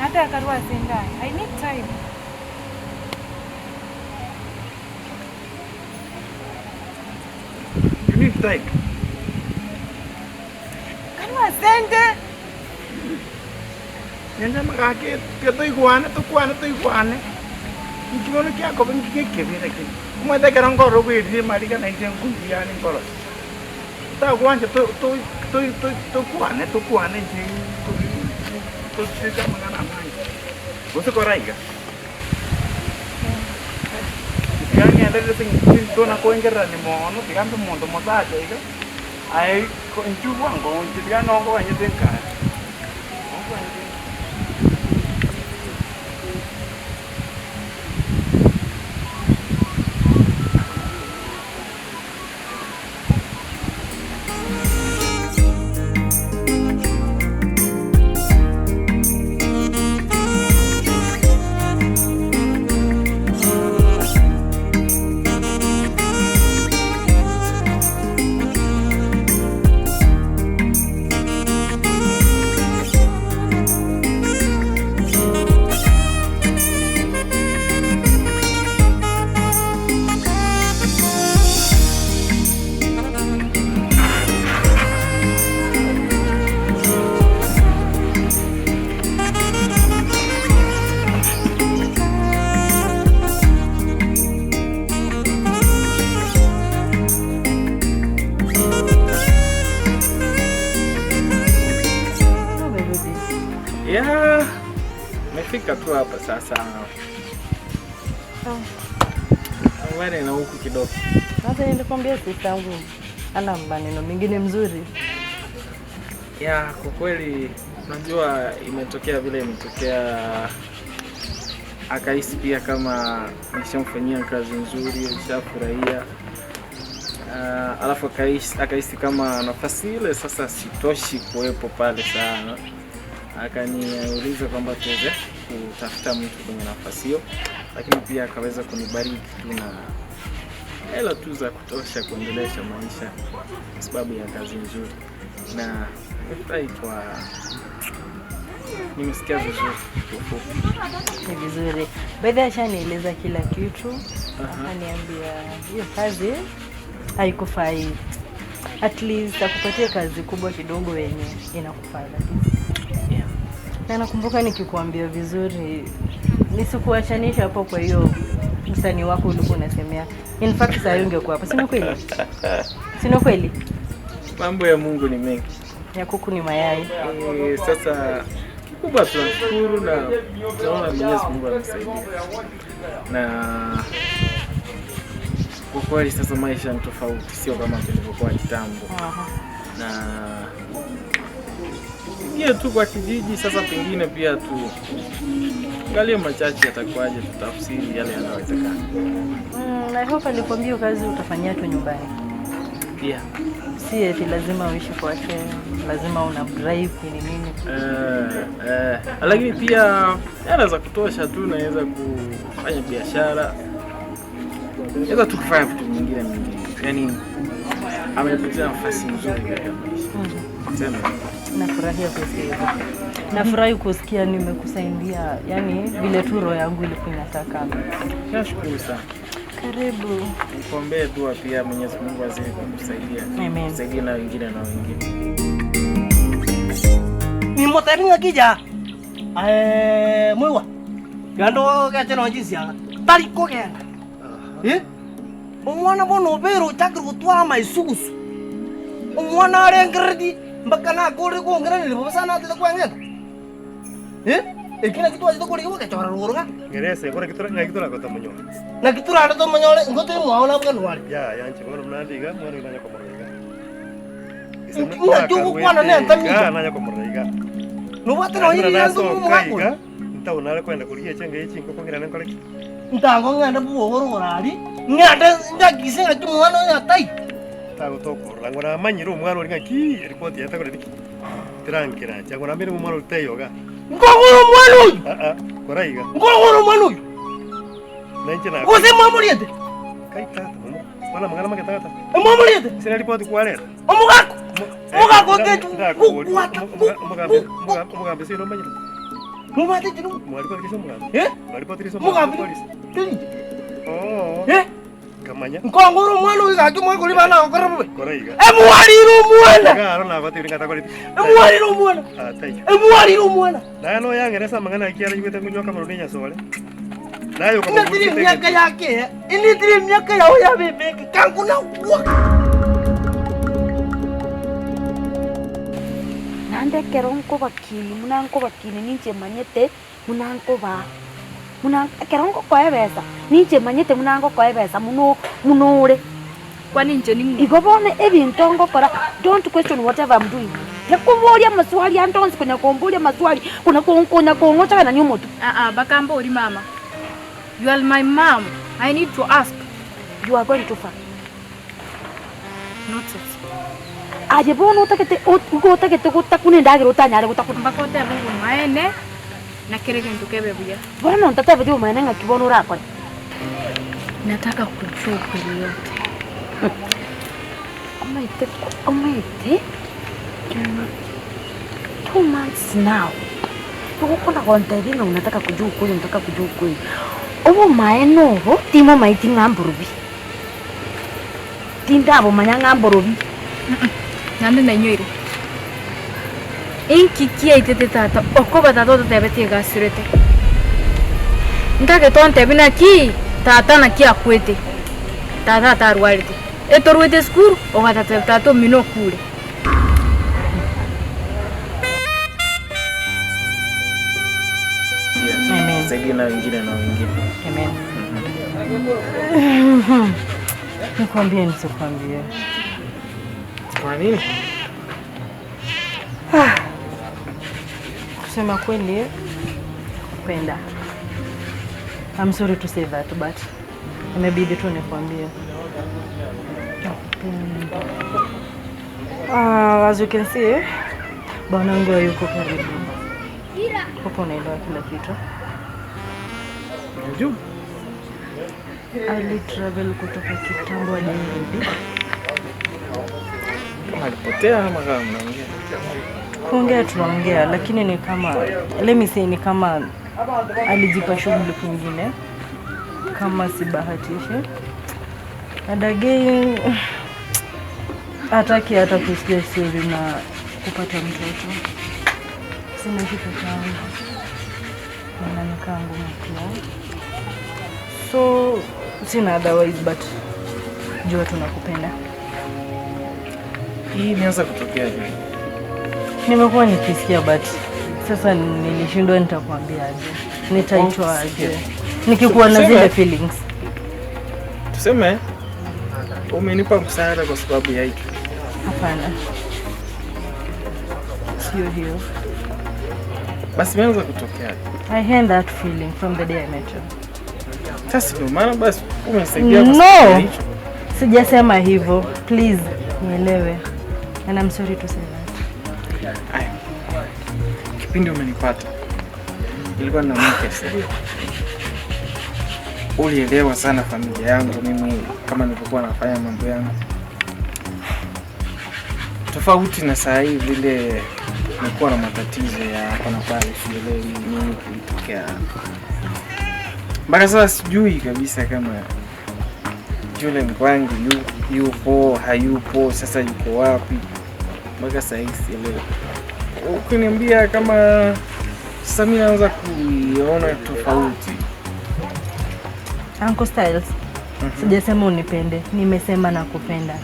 Nataka karua sindano. I need time. You need time. Karua sende. Nyancha magake toigwane tokwane toigwane. Inki bono kiakoba inki gekebe lakini. Omanyete ekero nkorora obwerire mariga nainche nkoigwa yane nkorosa. Tagwancha tokwane tokwane inche tochike amang'ana amange. Gose kora iga. Tiga ng'enderere ase eng'encho tona koengererania mono, tiga mbe omonto mosacha iga, aye inchuo bwango inche tiga nokoganyete nkare. Nokoganyete. Yeah, nimefika tu hapa sasa. Habari na huku kidogo. Sasa nilikwambia sister yangu ana maneno mengine mzuri. Ya, kwa kweli unajua imetokea vile imetokea, akahisi pia kama nishamfanyia kazi nzuri, alishafurahia. Alafu akahisi kama nafasi ile sasa sitoshi kuwepo pale sana. Akaniuliza kwamba tuweze kutafuta mtu kwenye nafasi hiyo, lakini pia akaweza kunibariki tu na hela tu za kutosha kuendelesha maisha kwa sababu ya kazi nzuri. Na nimefurahi kwa nimesikia vizuri kiufupi. Ni vizuri. By the way, ashanieleza kila kitu. Akaniambia hiyo kazi haikufai. At least akupatie kazi kubwa kidogo yenye inakufaa kabisa. Yeah. Na nakumbuka nikikuambia vizuri nisikuachanisha hapo kwa hiyo msanii wako ulikuwa unasemea. In fact sasa ungekuwa hapa. Si kweli? Si kweli? Mambo ya Mungu ni mengi. Ya kuku ni mayai. Sasa kikubwa tunashukuru na tunaona Mwenyezi Mungu amesaidia. Na kwa kweli sasa maisha ni tofauti, sio kama tulivyokuwa kitambo. Na ingie tu kwa kijiji sasa, pengine pia tu angalie machache yatakuwaje, tutafsiri yale yanawezekana. I hope alikwambia kazi utafanyia tu nyumbani. Yeah. Si eti lazima uishi kwake, lazima una drive ni nini. Lakini pia hela za kutosha tu naweza kufanya biashara. Naweza tu kufanya vitu vingine mingi. Yaani amenipatia nafasi nzuri katika maisha. Sema. Nafurahia kusikia hivyo. Nafurahi kusikia nimekusaidia, yaani vile tu roho yangu ilikuwa inataka. Nashukuru sana. Karibu. Nikuombee dua pia Mwenyezi Mungu azidi kukusaidia. Amen. Kusaidie na wengine na wengine. Ni motari ngakija. Mwewa. Gando gache no jinsia. Tari kogenda. Omwana bono bero chakru gutwara maisugusu. Omwana arengeredi mpaka na kore kuongerera ni bosana atete kwengeta. Ekina kitu ajito kori goke chora ruruga. Ngerese kore kitura ngai kitura kota munyore. Na kitura ndo to munyore ngote mwaona bwa nwari. Ya ya nche bono mnandiga mwana nanya komorega. Nga jugu kwana ne ntamiga. Nanya komorega. No bwate no iri yandu mu mwako. Nta unare kwenda kuriye chenge ichi ngoko ngira nkore. Ntango nganda buwo gororari. Nganda ndagise ngati mwana ya tai. Tago tokorora ngora manyire omwana ori ngaki ripoti yatakore diki. Tirankira changora mbere mwana uri. Ngogoro mwana uyu. Kora iga. Ngogoro mwana uyu. Nenche na. Gose mwamuriete. Kai tata. Mwana mangana make tata. Mwamuriete. Sina ripoti kwaleta. Omugako. Omugako tetu. Umugambe sino manyire. Mumate chinu. Mwalipo mugambi. Eh? Mwalipo Mugambi. Tini. Oh. Eh? Kamanya. Nkonguru mwana uyu gaki mwekuri bana gokora bobe. Kora iga. Emwarire omwana. Garo na bati ringa takori. Emwarire omwana. Ah, thank you. Emwarire omwana. Nayo yangeresa mangana kiara yigwete kunywa kamaruni nyasole. Nayo Inatiri miaka yake. Inatiri miaka yao ya bebeke. Kangu na kwa. Nande keronko bakini munanko bakini ninche manyete munanko ba muna keronko koebesa ninche manyete munanko koebesa muno munore kwani nche ni igobone ebinto ngokora. Don't question whatever I'm doing. Yakumbolia maswali antonsi kunya kombolia maswali kuna kuna kongocha na nyomoto. Ah ah bakambo uri mama. You are my mom. I need to ask. You are going too far. Not it. Aje bono utakete utakete gutakune ndagira utanyare gutakune mbakote abugo maene na kereke ntukebe buya. Bono ntatebe diu maene ngakibono urakora. Nataka kujua kweli yote. Omaite omaite 2 months now. Tukukona konta unataka kujua ukweli, unataka kujua ukweli. Obo maeno ho timo maiti ngamburubi. Tindabo manya ngamburubi. Nande na nyoire. Inki kia itete tata okoba tata tebete gasirete. Ndake tonte bina ki tata na kia kwete. Tata tarwarete. Etorwete skuru ogatata tata mino kure. Amen. Zaidi na wengine na wengine. Amen. Nikwambie nisikwambie. Kwa nini? Kusema kweli kupenda. I'm sorry to say that but imebidi tu nikwambie. Nakupenda. As you can see, bwanangu yuko karibu. Hapo unaelewa kila kitu. Unajua? Ali travel kutoka kitambo hadi Nairobi. Alipotea ama kama mnaongea? Kuongea tunaongea lakini ni kama let me say ni kama alijipa shughuli kwingine kama sibahatishi. And again hataki hata kusikia story na kupata mtoto. Sina kitu changu. Na nikaa ngumu pia. So sina otherwise but jua tunakupenda. Hii imeanza kutokea je? Nimekuwa nikisikia but sasa nilishindwa nitakwambia aje. Nitaitwa aje. Nikikuwa na zile feelings. Tuseme umenipa msaada kwa sababu ya hicho. Hapana. Sio hiyo. Basi imeanza kutokea. I had that feeling from the day I met you. Sasa ndio maana basi umenisaidia kwa sababu ya hicho. Sijasema hivyo. Please nielewe. And I'm sorry to say that. Aya. Kipindi umenipata nilikuwa na mke sasa. Ulielewa sana familia yangu mimi kama nilivyokuwa nafanya mambo yangu. Tofauti na saa hii vile nilikuwa na matatizo ya hapa na pale, sielewi nini kilitokea. Mpaka sasa sijui kabisa kama yule mkwangu yupo, hayupo, sasa yuko wapi. Mpaka sasa hivi sielewi. Ukiniambia kama sasa mimi naanza kuiona tofauti. Uncle Styles, sijasema unipende, nimesema nakupenda.